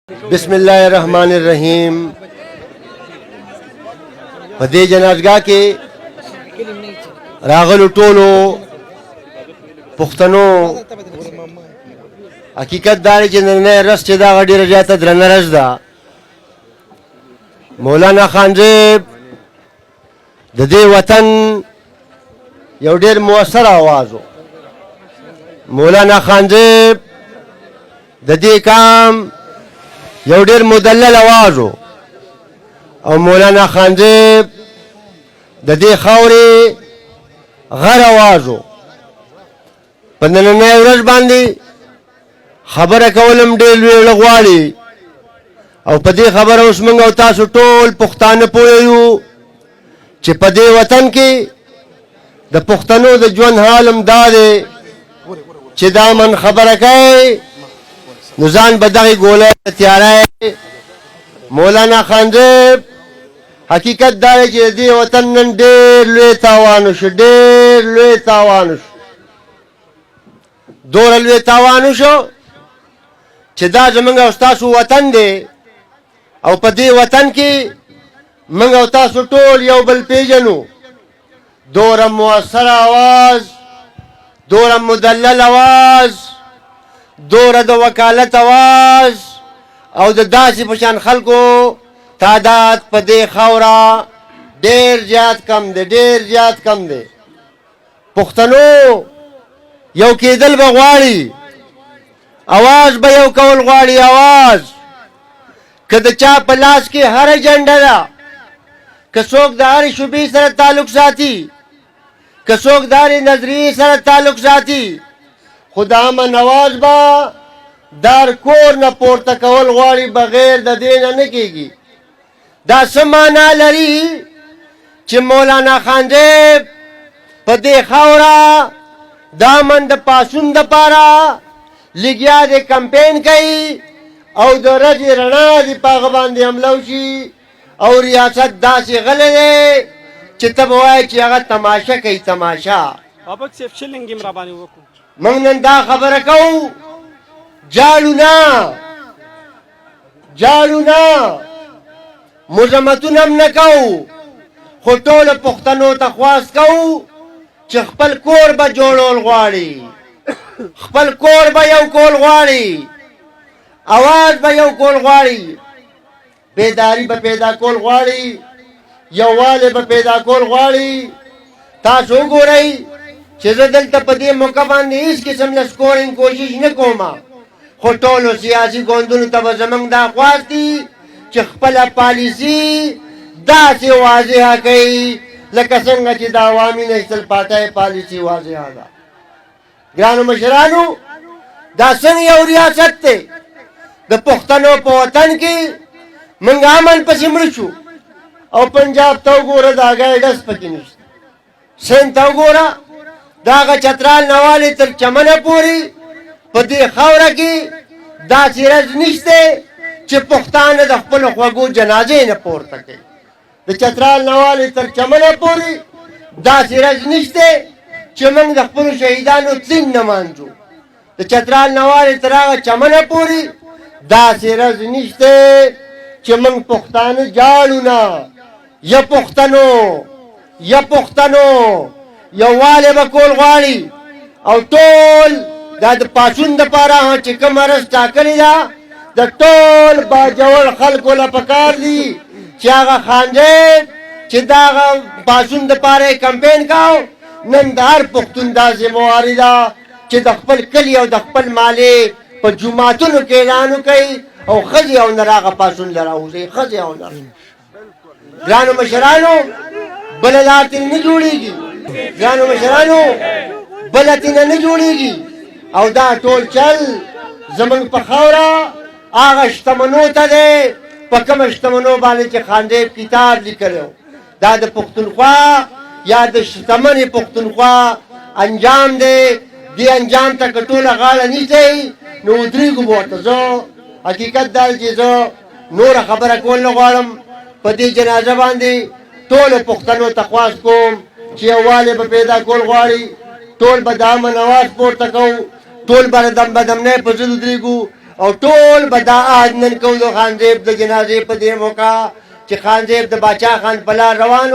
بسم الله الرحمن الرحیم. په دې جنازګاه کې راغلو ټولو پښتنو، حقیقت دا دی چې نننۍ ورځ چې دا ډېره زیاته درنه ورځ ده. مولانا خانزیب د دې وطن یو ډېر موثر आवाज و. مولانا خانزیب د دې کام یو ډېر مدلل आवाज و او مولانا خانزیب د دې خاورې غر आवाज و. په نننۍ ورځ باندې خبره کولم ډېر لوی زړه غواړي او په دې خبره اوس موږ او تاسو ټول پښتانه پوه یو چې په دې وطن کې د پښتنو د ژوند حال هم دا دی چې دا من خبره کوي نو ځان به دغې ګولۍ ته تیاری. مولانا خانزیب، حقیقت دا دی چې د دې وطن نن ډېر لوی تاوان وشو، ډېر لوی تاوان وشو، دومره لوی تاوان وشو چې دا زمونږ او ستاسو وطن دی او په دې وطن کې موږ او تاسو ټول یو بل پیژنو. دوره موثر आवाज، دوره مدلل आवाज، دوره د وکالت आवाज او د داسې په شان خلکو تعداد په دې خاوره ډېر زیات کم دی، ډېر زیات کم دی. پښتنو، یو کېدل به غواړي، اواز به یو کول غواړي. اواز که د چا په لاس کې هره جنډه ده، که څوک د هرې شوبې سره تعلق ساتي، که څوک د هرې نظریې سره تعلق ساتي، خو د امن اواز به دار کور نه پورته کول غواړي، بغیر د دې نه نه کېږي. دا څه معنا لري چې مولانا خانزیب په دې خاوره د امن د پاڅون دپاره لګیا دی، کمپین کوي او د ورځې رڼا دې په هغه باندې حمله وشي او ریاست داسې غلی دی چې ته به وایې چې هغه تماشه کوي، تماشه. بابک صاحب، شلنګ یې را باندې وکړو. موږ نن دا خبره کوو، جاړو نه، جاړو نه، مزمتونه هم نه کوو، خو ټولو پښتنو ته خواست کوو چې خپل کور به جوړول غواړي، خپل کور به یو کول غواړي، اواز به یو کول غواړي، بیداری به پیدا کول غواړي، یووالی به پیدا کول غواړي. تاسو وګورئ چې زه دلته په دې موقع باندې هیڅ قسم له scoring کوشش نه کوم، خو ټولو سیاسي ګوندونو ته به زموږ دا خواست دي چې خپله پالیسي داسې واضحه کوي لکه څنګه چې د عوامي نېشنل پارټۍ پالیسي واضحه ده. ګرانو مشرانو، دا څنګه یو ریاست دی؟ د پښتنو په وطن کې موږ امن پسې مړه شو او پنجاب ته وګوره، د هګۍ ډز پکې نشته. سند ته وګوره، د هغه چترال نه والې تر چمنه پورې په دې خاوره کې داسې ورځ نشته چې پښتانه د خپلو خوږو جنازې نه پورته کوي. د چترال نه والې تر چمنه پورې داسې ورځ نشته چې موږ د خپلو شهیدانو تلین نه مانځو. د چترال نه والې تر هغه چمنه پورې داسې ورځ نشته چې موږ پښتانه جاړو نه. یا پښتنو، یا پښتنو، یووالی به کول غواړي او ټول دا د پاڅون دپاره چې کوم ورځ ټاکلې ده، د ټول باجوړ خلکو له پکار دي چې هغه خانزیب چې د هغه پاڅون دپاره یې کمپین کاو، نن د هر پښتون دا ذمهواري ده چې د خپل کلي او د خپل مالې په جوماتونو کې اعلان وکړي او ښځې او نر هغه پاڅون له راوځي، ښځې او نر. ګرانو مشرانو، بله لار ترې نه جوړېږي. ګرانو مشرانو، بله ترې نه جوړېږي. او دا ټول چل زمونږ په خاوره هغه شتمنو ته دی په کومه شتمنو باندې چې خاندیب کتاب لیکلی و. دا د پښتونخوا یا د شتمنې پښتونخوا انجام دی. دې انجام ته که ټوله غاړه نیسئ نو ودرېږو به ورته. زه حقیقت دا دی چې زه نوره خبره کول نه غواړم. په دې جنازه باندې ټولو پښتنو ته خواست کوم چې یووالی به پیدا کول غواړي، ټول به د امن اواز پورته کوو، ټول به د بدامنۍ په ضد ودرېږو. او ټول به دا عهد نن کوو د خانزیب د جنازې په دې موقع چې خانزیب د باچا خان په لار روان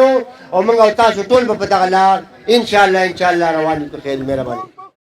او موږ او تاسو ټول به په دغه لار ان شاء الله روان یو. په خیر، مهرباني.